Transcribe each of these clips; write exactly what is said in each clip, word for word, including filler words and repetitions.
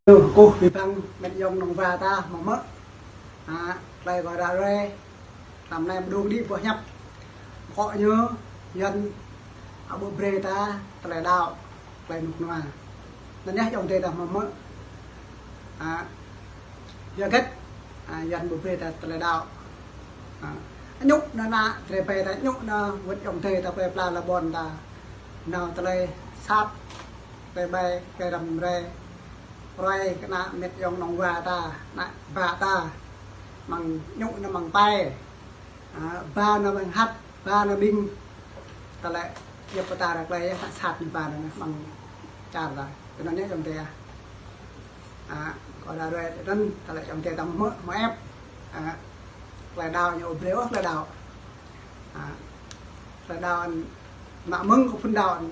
Kơkuh abih bang met yong nong wa ta hmâo mơ̆. A, tơlơi kâo ră ruai, tlam anai mơdung đĭ boh hiăp. Kơ ñu, Yuan, a, ƀu brơi ta tơlơi đaŏ, tơlơi rơnŭk rơnua. Anŭn yơh yong adơi ta hmâo mơ̆. A, yua hơget, a, Yuan ƀu brơi ta tơlơi đaŏ. A, añŭ anŭn ană drơi ƀai ta, añŭ anŭn wơ̆t yong adơi ta plơi pla la ƀôn ta. Nao tơlơi sat, tơlơi ƀai, tơlơi răm rai. Ruai kơ ană met yong nong wa ta, ană bă ta. Mơ̆ng añŭ anŭn mơ̆ng pai. A, ba anŭn mơ̆ng hăt, ba anŭn ƀing. Tơlơi yap pơtă ră tơlơi yơh, ană sat anŭn ba anŭn mơ̆ng čar ta. Tui anŭn yơh yong adơi. A, kâo ră ruai tui anŭn, tơlơi yong adơi ta hmâo mơ̆, hmâo ĕp. A, tơlơi đaŏ ñu ƀu brơi ôh tơlơi đaŏ. A, tơlơi đaŏ anŭn, mă mơ̆ng kơ phŭn đaŏ anŭn,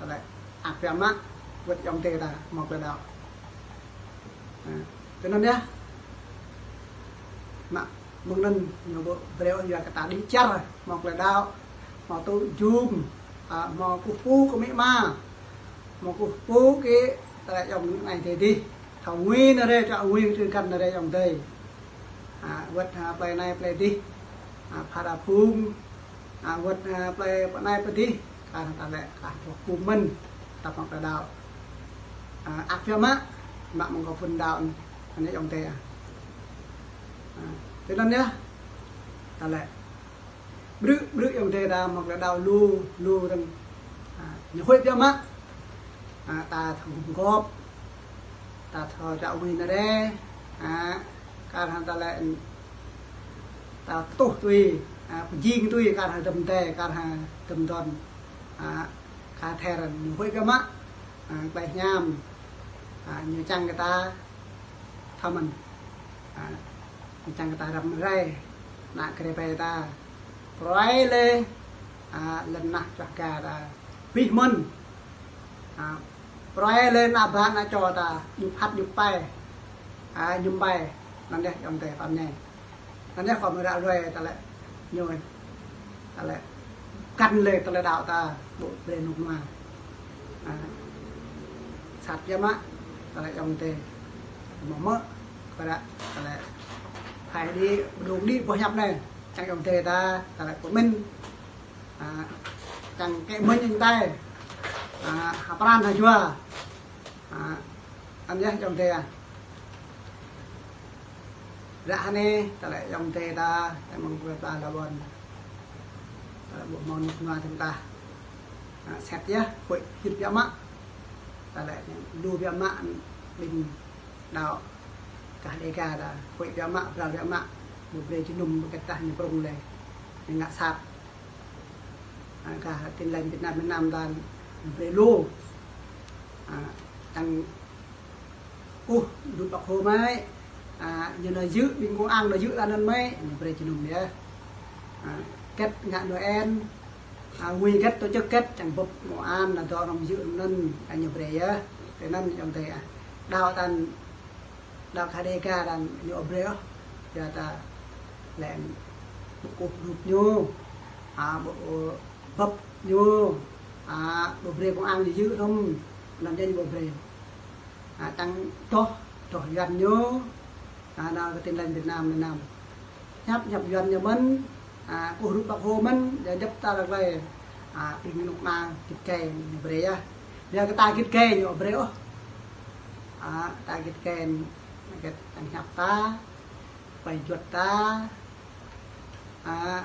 tơlơi ăt biă mă, wơ̆t yong adơi ta hmâo tơlơi đaŏ. A, tui anŭn yơh. Mă mơ̆ng anŭn ñu ƀu brơi ôh yua kơ ta đĭ čar, hmâo tơlơi đaŏ, hmâo tŭ jum, a, hmâo kơkuh pơpŭ kơ amĭ ama. Hmâo kơkuh pơpŭ kơ tơlơi yong adơi adih. Thâo ngui ană rai, čuă ngui tui găn ană rai yong adơi. A, wơ̆t ha plơi anai plơi adih. A, phara phung. A, wơ̆t ha plơi pơ anai pơ adih. Kar hăng tơlơi kah pơpŭ mơ̆n. Tơpă tơlơi đaŏ. A, ăt biă mă. Mă mơ̆ng kơ phŭn đaŏ anŭn yong adơi. A, tui anŭn yơh. Tơlơi Brư̆, brư̆ yong adơi ta hmâo tơlơi đaŏ lu, lu rơ̆ng. A, ñu huĭ biă mă. A, ta thâo gum gôp. Ta thâo čuă ngui ană rai. A, kar hăng tơlơi ta tuh tui. A, pơjing tui kar hăng dơ̆m adai, kar hăng dơ̆m adon. A, kar ther ñu huĭ biă mă. A, tơlơi hiam. A, ñu čang kơ ta thâo mơ̆n. A, ñu čang kơ ta răm rai, ană drơi ƀai ta. Pơruai lĕ, a, lŏn tơnah čuah ga ta. Abih mơ̆n. A, pơruai lĕ ană bă ană čô ta, djŭp hăt djŭp pai. A, djŭp pai. Anŭn yơh yong adơi pơm ñai. Anŭn yơh kâo mơ̆ ră ruai tơlơi ñu. Tơlơi găn lĕ tơlơi đaŏ ta ƀu brơi rơnŭk rơnua. A, sat biă mă, tơlơi yong adơi. Hmâo mơ̆, kơ ră, tơlơi phải đĭ, mơdung đĭ boh hiăp anai. Čang yong adơi ta, tơlơi pơmĭn. A, čang kơ mơ̆n ñu tai. A, ha pran ha jua. A, anŭn yơh yong adơi. Ră anai, tơlơi yong adơi ta, tơlơi mơ̆ng plơi pla la ƀôn. Tơlơi ƀu hmâo rơnŭk rơnua tơm ta. A, sat yơh, huĭ hĭt biă mă. Tơlơi lu biă mă, ƀing đaŏ kah Đêga ta, huĭ biă mă, pral biă mă. Ƀu brơi jơnum ƀơi kơ ta ñu prŭng lĕ. Ñu ngă sat. A, kah Tin Lành Việt Nam, Việt Nam ta ñu brơi lu. A, tăng kơkuh dŭt Bác Hồ mơ̆. A, ñu nao yơh, ƀing công an nao yơh ta anŭn mơ̆, ñu brơi jơnum yơh. A, hơget ngă Noel. A, ngui hơget tổ chức hơget, čang bưp công an nao dŏ rŏng yơh anŭn, a, ñu brơi yơh. Tui anŭn yong adơi a. Đaŏ ta Đaŏ kah Đêga ta ñu ƀu brơi ôh. Yua ta lĕ ƀu kơkuh dŭt ñu. A, ƀu bưp ñu. A, ƀu brơi công an ñu yơh hrŏm. Anŭn yơh ñu ƀu brơi. A, tăng tŏh, tŏh Yuan ñu. A, nao kơ Tin Lành Việt Nam, Việt Nam. Hiăp, hiăp Yuan ñu mơ̆n, a, kơkuh dŭt Bác Hồ mơ̆n, yua djŏp ta lăk lơi. A, ƀing rơnŭk rơnua git gai ñu brơi yơh. Yua kơ ta git gai ñu brơi ôh. A, ta git gai, git tăng hiăp ta, plơi juăt ta. A,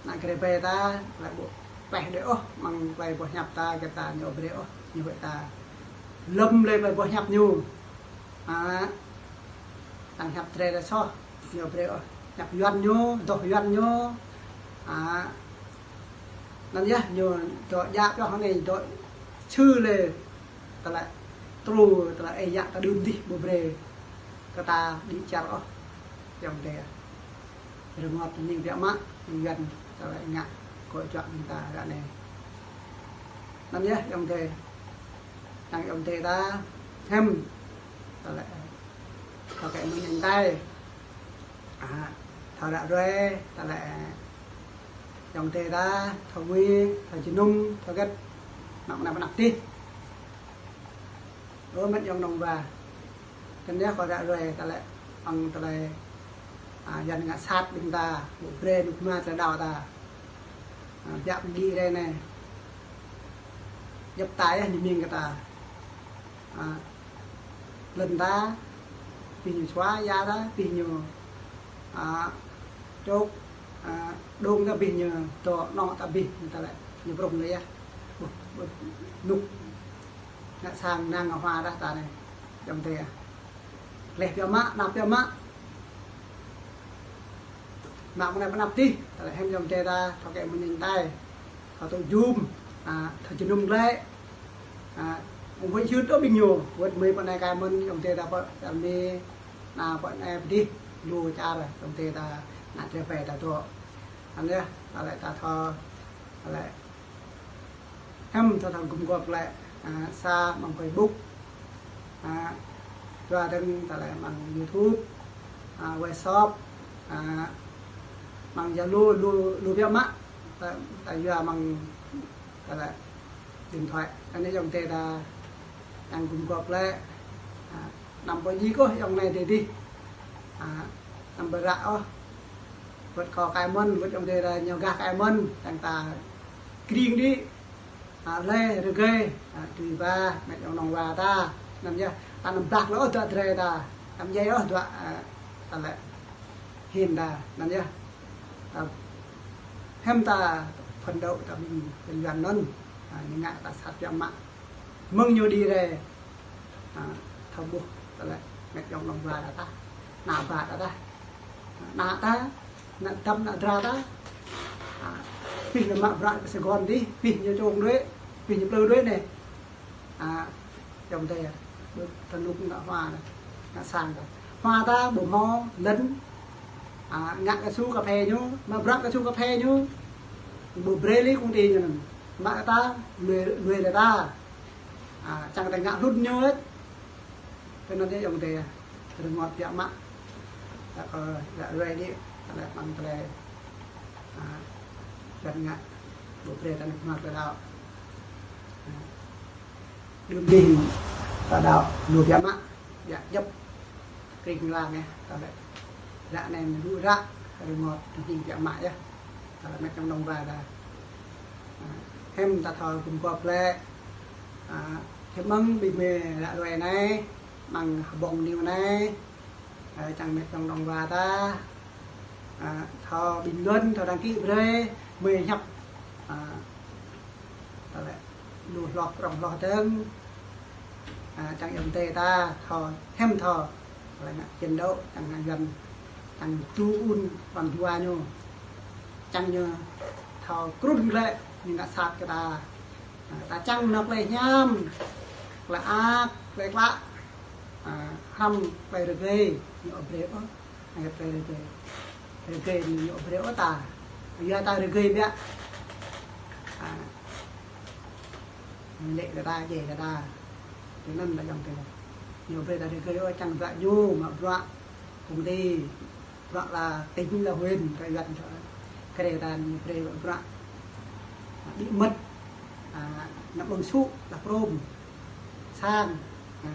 ană drơi ƀai ta, lĕ ƀu pĕh đơi ôh, mơ̆ng plơi boh hiăp ta, git ta ñu brơi ôh, ñu huĭ ta. Lơ̆m lĕ plơi boh hiăp ñu. A, tăng hiăp drơi đa soh, ñu brơi ôh. Hiăp Yuan ñu, dŏ Yuan ñu. A, anŭn yơh ñu dŏ djă pioh anai dŏ sư lĕ tơlơi truh, tơlơi ơi yă ta đưm dih ƀu brơi kơ ta đĭ čar ôh. Yong adơi. Rơngot ñu biă mă, ñu Yuan tơlơi ngă kơ čuă ƀing ta ră anai. Anŭn yơh yong adơi. Tăng yong adơi ta, hiam. Tơlơi, tơlơi kơ mơ̆n ñu tai. A, thâo ră ruai, tơlơi yong adơi ta, thâo ngui, thâo jơnum, thâo hơget. Mă mơnă mơnă tih. Ơ met yŏng nong wa. Kơnơ̆ng kơ ră ruai ta lĕ, ăng ta lĕ, a, Yuan ngă sat ƀing ta, ƀu brơi nŭk ma ta đao ta. A, biă ƀing đĭ rai anai. Djŏp ta yơh ñu mĭn kơ ta. A, lŏn ta, pih ñu sua, ia ta, pih ñu, a, čŏk, a, đông ta pih ñu, dŏ nŏ ta pih, ñu ta lĕ, ñu prŏng lĕ yơh. Ƀuh, ƀuh, nŭk. Ngă sang năng ngă hua dah ta anai. Yŏng adơi ah. Leh biă mă, năp biă mă. Mă mơ̆ng anai pơ anăp adih, ta lĕ hiam yŏng adơi ta, thâo kĕ mơ̆ng ñing tai. Thâo tŭ jum, a, thâo jơnum glaĭ. A, ung huĭ hyưt đôč ƀing ñu, wơ̆t mơi pơ anai kai mơ̆n, yŏng adơi ta pơ čar Mi, na pơ anai pơ adih, lu čar, yŏng adơi ta, na drơi pai ta dŏ. Anŭn yơh, ta lĕ ta thâo, ta lĕ hiam thâo thâo gum gŏp glaĭ, a, sa mơ̆ng Facebook, a, dua dơ̆ng ta lĕ mơ̆ng YouTube, a, WhatsApp, a, mơ̆ng Zalo, lu, lu biă mă, ta, ta yua mơ̆ng, ta lĕ điện thoại. Anai yŏng adơi ta, čang gum gŏp glaĭ, a, anăm pơjing kơ yŏng anai adih adih. A, anăm pơră ôh. Wơ̆t kâo kai mơ̆n, wơ̆t yŏng adơi ta ñu gah kai mơ̆n, čang ta kring đĭ. A, lĕ rơgơi, a, tui ba, met yŏng nong wa ta. Anŭn yơh, ta anăm blah lơ ôh dŏ drơi ta. Anăm djai ôh dŏ, a, ta lĕ hin ta. Anŭn yơh. Ta hiam ta phấn đấu ta ƀing, ƀing Yuan anŭn. A, ñu ngă ta sat biă mă. Mơ̆ng ñu đĭ rai. A, thâo ƀuh, ta lĕ, met yŏng nong wa ta tah. Ană bă ta tah. Ană ta, ană dăm, ană dra ta. A, pih ñu mă bruă kơ Sài Gòn adih, pih ñu čong đuaĭ, pih ñu plư đuaĭ anai. A, yŏng adơi ah. Ƀu tơnŭk ngă hua, ngă sang ta. Hua ta ƀu hmâo lŏn. A, ngă kơsu kơphê ñu, mă bruă kơsu kơphê ñu. Ƀu brơi lĕ công ty ñu anŭn. Mă ta, lui, lui lĕ ta. A, čang ta ngă hlŭn ñu ĕt. Tui anŭn yơh yŏng adơi ah, rơngot biă mă. Ta kơ ră ruai đĭ, ta lĕ mơ̆ng ta lĕ, a, Yuan ngă, ƀu brơi ta nŭk ma ta đao. A, đưm đih ta đao, lu biă mă, biă djŏp, kring lang yơh, ta lĕ. Ră anai lu ră, rơngot, đưm đih biă mă yơh. Ta lĕ met yŏng nong wa ta. A, hiam ta thâo gum gŏp glaĭ. A, hiam mơ̆ng ƀing mơi ră ruai anai, mơ̆ng Hbông News anai. A, čang met yŏng nong wa ta. A, thâo bình luận, thâo đăng ký brơi, mơi hiăp. A, ta lĕ lu hloh prŏng hloh dơ̆ng. A, čang yŏng adơi ta, thâo hiam thâo. Lĕ ngă chiến đấu, čang ngă Yuan, čang tŭ ŭn, ƀăng jua ñu. Čang ñu thâo krŭn glaĭ, ñu ngă sat kơ ta. A, ta čang nŏk lĕ hiam, lĕ ak, lĕ klă. A, hrăm lĕ rơgơi, ñu ƀu brơi ôh. A, lĕ rơgơi. Rơgơi ñu, ñu ƀu brơi ôh ta. Yua ta rơgơi biă. A, lĕ kơ ta, djai kơ ta. Tui anŭn lĕ yŏng adơi. Ñu brơi ta rơgơi ôh, čang bruă ñu, mă bruă công ty, bruă la tỉnh la huyện, kơ Yuan čŏ. Kơ ră ta ñu brơi bruă. A, bí mật. A, ană ƀơ̆ng sŭ, la prôm. Sang. A,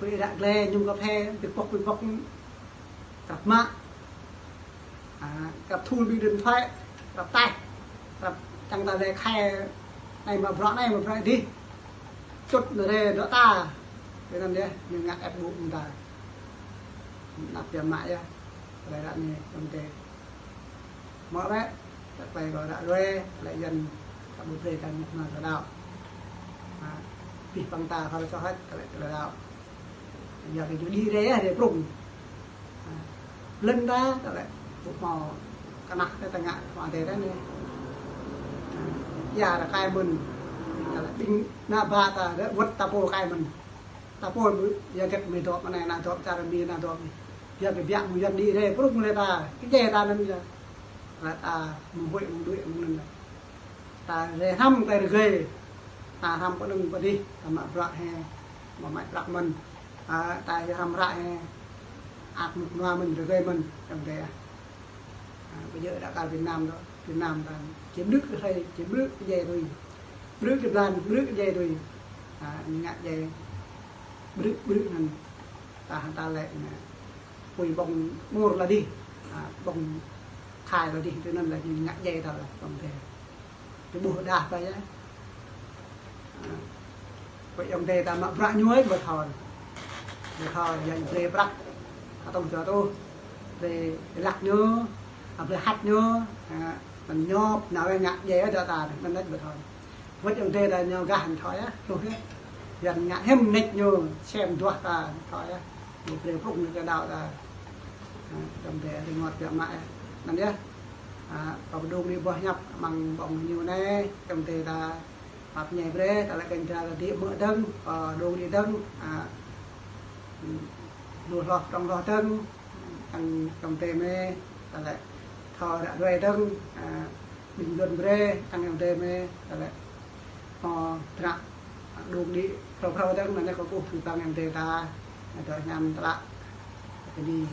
brơi ră glai, ñŭm kơphê, pik pŏk, pik pŏk. Krăp mă. A, krăp thul ƀing điện thoại, krăp taih, krăp čang ta lĕ khai, anai mă bruă anai, mă bruă adih. Čut anai rai dŏ ta. Tui anŭn yơh, ñu ngă ĕp ƀu ƀing ta. Năp biă mă yơh. Tơlơi ră anai, yŏng adơi. Mơ̆ bĕ, ta klei kơ ră ruai, klei Yuan ta ƀu brơi ta nŭk ma ta đao. A, pih păng ta kơ ră čô hơ̆t, klei, klei đao. Yua kơ ñu đĭ rai yơh, rai prŭng. A, lŏn ta, ta lĕ, ƀu hmâo kơnah ta, ta ngă, hmâo adai ta anai. A, ia ta kai mơ̆n. Ta lĕ ƀing ană bă ta, ta wơ̆t ta pô kai mơ̆n. Ta pô ƀu, ia gĕt mơi dŏ mơ̆ng anai, ană dŏ čar Mi, ană dŏ Mi. Ia kơ biă mơ̆ng Yuan đĭ rai, prŭng lĕ ta, kơ djai ta anŭn yơh. Lĕ ta mơ̆ng huĭ, mơ̆ng đuaĭ, mơ̆ng anŭn lĕ. Ta rai hrăm klei rơgơi. Ta hrăm pơ anŭn pơ adih, ta mă bruă hĕ, mă mă prăk mơ̆n. A, ta hrăm ră hĕ, ak mŭk nua mơ̆n, rơgơi mơ̆n, yŏng adơi ah. A, ƀu djơ̆ ră kar Việt Nam dŏ, Việt Nam ta či ƀrư̆ kơ hrơi, či ƀrư̆ kơ djai tui. Ƀrư̆ kơ blan, ƀrư̆ kơ djai tui. A, ngă djai. ƀrư̆ ƀrư̆ anŭn. Ta hăng ta lĕ anai. Apui ƀơ̆ng mur lĕ dih. Ha, ƀơ̆ng khai lĕ dih, tui anŭn lĕ ñu ngă djai ta lĕ ƀơ̆ng tê. Tui ƀuh đah ta yơh. Ha. Ƀơi ayŏng adơi ta mă bruă ñu ơi, ƀu thâo. Ƀu thâo, yang brơi prăk. Atông jua tuh. Brơi lăk ñu, ha, brơi hăt ñu. Ha, anŭn ñu, nao wai ngă djai ơi ta, anŭn ƀu thâo. Wơ̆t ayŏng adơi ta ñu gah hăng thâo yơh, hluh yơh. Yang ngă hiam nač ñu, sem duah ta, thâo yơh. Ñu brơi prŭng ñu kơ đaŏ ta. Ha, ayŏng adơi rơngot biă mă yơh. Anŭn yơh. Ha, kâo pơdŏng đĭ boh hiăp amăng ƀơ̆ng ñu anai, ayŏng adơi ta. Pap ñai brơi, ta lĕ kơ ta đĭ mơ̆ dơ̆ng, ơ, pơdŏng đĭ dơ̆ng, ha, lu hloh, prŏng hloh dơ̆ng, hăng ayŏng adơi mơi, ta lĕ thâo ră ruai dơ̆ng, ha, ƀing lŏn brơi, hăng ayŏng adơi mơi, ta lĕ hmâo tơnă pơdŏng đĭ phrâo phrâo dơ̆ng, anai kâo kơkuh kơ abih bang ayŏng adơi ta, ha, dŏ hiam tơlă. Bơni.